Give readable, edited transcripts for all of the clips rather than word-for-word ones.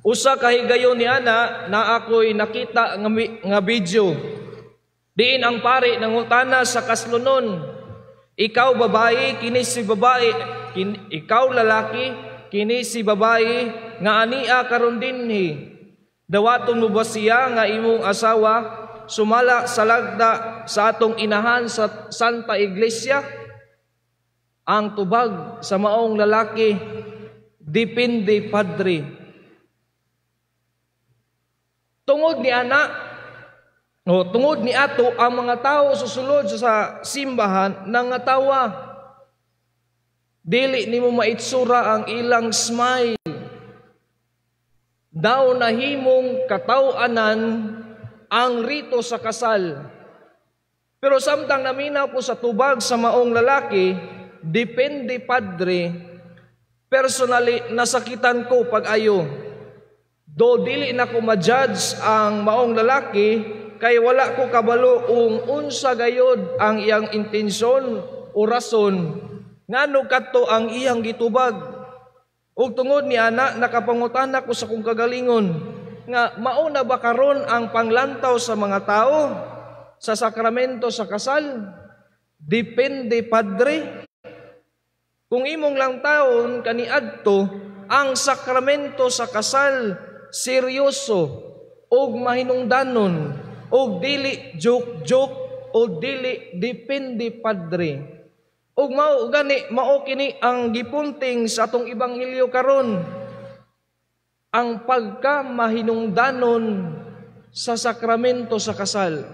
Usa ka higayon ni ana na ako'y nakita nga video. Diin ang pari nangutana sa kaslonon, "Ikaw babae, kini si babae, ikaw lalaki, kini si babae nga ania karon dinhi. Dawaton mo ba siya nga imong asawa sumala sa lagda sa atong inahan sa Santa Iglesia?" Ang tubag sa maong lalaki, "Depende, Padre." Tungod ni ana o tungod ni ato, ang mga tao susulod sa simbahan nangatawa. Dili nimo maitsura ang ilang smile. Daw nahimong kataw-anan ang rito sa kasal. Pero samtang naminaw ko sa tubag sa maong lalaki, "Depende, Padre," personally nasakitan ko pag-ayo. Do dili na ko ma-judge ang maong lalaki kay wala ko kabalo ung unsa gayod ang iyang intensyon o rason ngano kadto ang iyang gitubag. Ug tungod ni ana, nakapangutana ko sa kong kagalingon nga mao na ba karon ang panglantaw sa mga tao sa sakramento sa kasal? "Depende, Padre." Kung imong lang taon kaniadto, ang sakramento sa kasal seryoso og mahinungdanon og dili joke-joke o dili "depende, Padre." Ug mao gani, mao kini ang gipunting sa atong ebanghelyo karon. Ang pagka mahinungdanon sa sakramento sa kasal.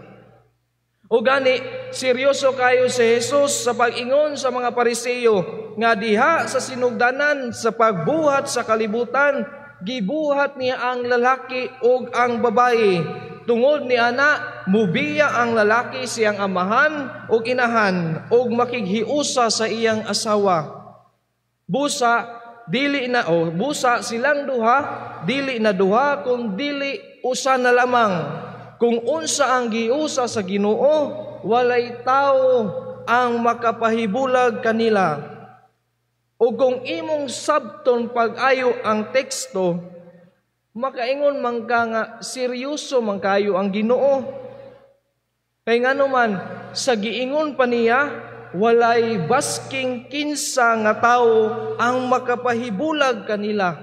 O gani, seryoso kayo si Jesus sa pag-ingon sa mga Pariseyo nga diha sa sinugdanan sa pagbuhat sa kalibutan, gibuhat niya ang lalaki ug ang babae. Tungod ni ana, mubiya ang lalaki siyang amahan ug inahan ug makighiusa sa iyang asawa. Busa dili na o busa silang duha dili na duha kung dili usa na lamang. Kung unsa ang giusa sa Ginoo, walay tao ang makapahibulag kanila. O kung imong sabton pag-ayo ang teksto, makaingon man ka nga seryoso man kayo ang Ginoo. Kay ngano man sa giingon pa niya, walay basking kinsa nga tawo ang makapahibulag kanila.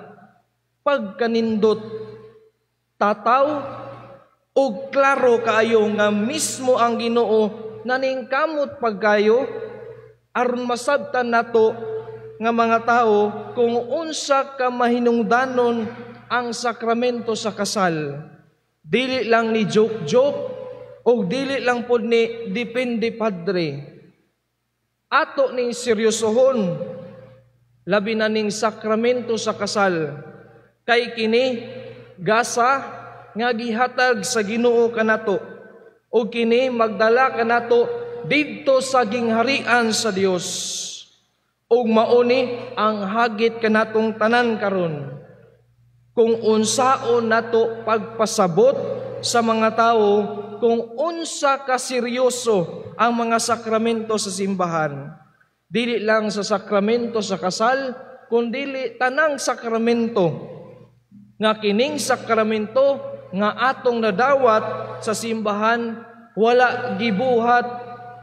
Pagkanindot, tataw ug klaro kaayo nga mismo ang Ginoo naningkamot pagkayo aron masabtan nato nga mga tao kung unsa ka mahinungdanon ang sakramento sa kasal. Dili lang ni joke-joke o dili lang pod ni "depende, Padre." Ato ning seryosohon labi na ning sakramento sa kasal kay kini gasa nga gihatag sa Ginoo kanato ug kini magdala kanato didto sa gingharian sa Dios. Ug mauni ang hagit kanatong tanan karon kung unsaon nato pagpasabot sa mga tao kung unsa ka seryoso ang mga sakramento sa simbahan. Dili lang sa sakramento sa kasal, kundili tanang sakramento. Nga kining sakramento nga atong nadawat sa simbahan, wala gibuhat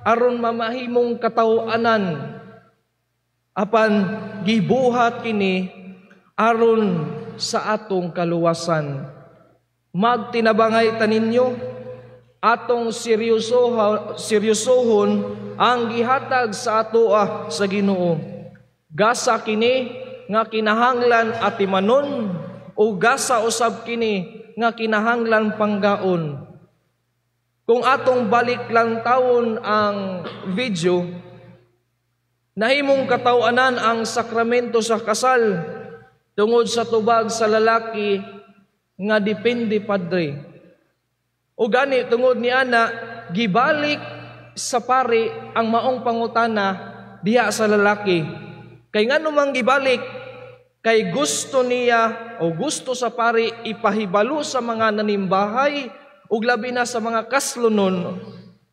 aron mamahimong kataw-anan. Apan gibuhat kini aron sa atong kaluwasan. Magtinabangay ta ninyo, atong seryosohon ang gihatag sa atoa sa Ginoo. Gasa kini nga kinahanglan atimanon o gasa usab kini nga kinahanglan panggaon. Kung atong balik lang tawon ang video, nahimong kataw-anan ang sakramento sa kasal tungod sa tubag sa lalaki nga "depende, Padre." O gani tungod ni ana, gibalik sa pari ang maong pangutana diha sa lalaki. Kay ngano man gibalik? Kay gusto niya o gusto sa pari ipahibalo sa mga nanimbahay ug labi na sa mga kaslonon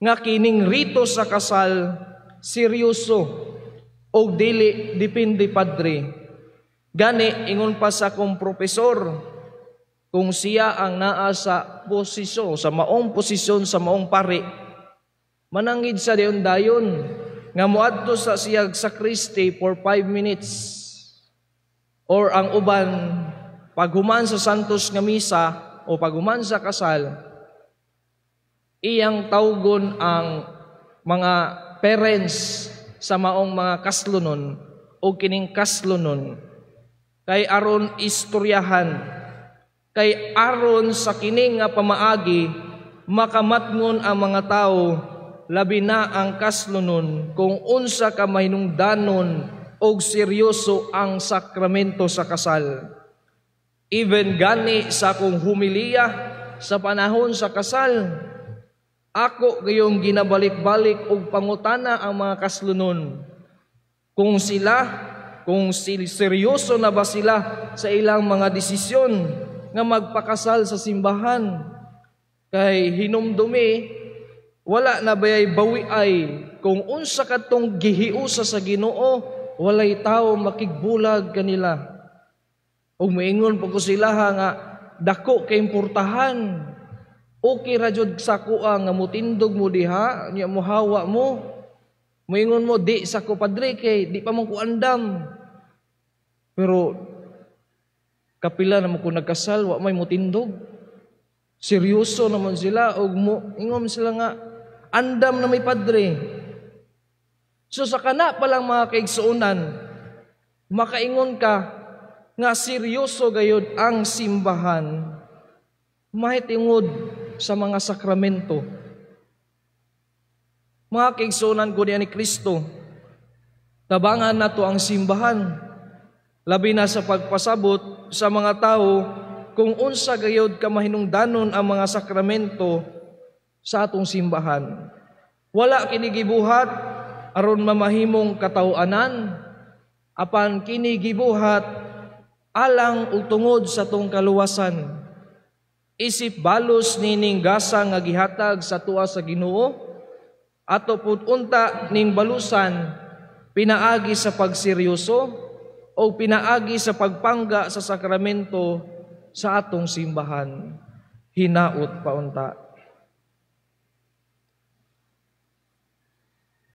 nga kining rito sa kasal seryoso og dili "depende, Padre." Gani ingon pa sa akong propesor, Kung siya ang naa sa posisyon, sa maong posisyon sa maong pari, manangid sa dayon dayon nga moadto sa siyag sacristy for 5 minutes. Or ang uban, paghuman sa Santos nga Misa o paghuman sa kasal, iyang tawgon ang mga parents sa maong mga kaslonon o kining kaslonon kay aron istoryahan, kay aron sa kini nga pamaagi makamatngon ang mga tao, labi na ang kaslonon, kung unsa ka mahinungdanon og seryoso ang sakramento sa kasal. Even gani sa akong humiliya sa panahon sa kasal, ako gayong ginabalik-balik og pangutana ang mga kaslonon kung seryoso na ba sila sa ilang mga desisyon nga magpakasal sa simbahan. Kay hinumdumi, wala na bayay bawi ay kung unsa katong gihiusa sa Ginoo, walay tao makigbulag kanila. Ug moingon po ko sila nga dako kay importanhan. Okay ra jud sa kuha nga mutindog mo diha, nya mohawa mo. Moingon mo, "Di sa ko, padre, kay di pa man ko andam." Pero kapila naman ko nagkasal, wa may mutindog. Seryoso naman sila og mo ingon sila nga andam na may padre. So sa kana pa lang, mga kaigsuonan, makaingon ka nga seryoso gayud ang simbahan mahitingod sa mga sakramento. Mga kaigsuonan ko ni Kristo, tabangan nato ang simbahan, labi na sa pagpasabot sa mga tao kung unsa gayud ka mahinungdanon ang mga sakramento sa atong simbahan. Wala kini gibuhat aron mamahimong kataw-anan, apan kini gibuhat alang ug tungod sa atong kaluwasan. Isip balos nining gasa nga gihatag sa tuwa sa Ginoo, ato pud unta ning balusan pinaagi sa pagseryoso o pinaagi sa pagpangga sa sakramento sa atong simbahan. Hinaot pa unta.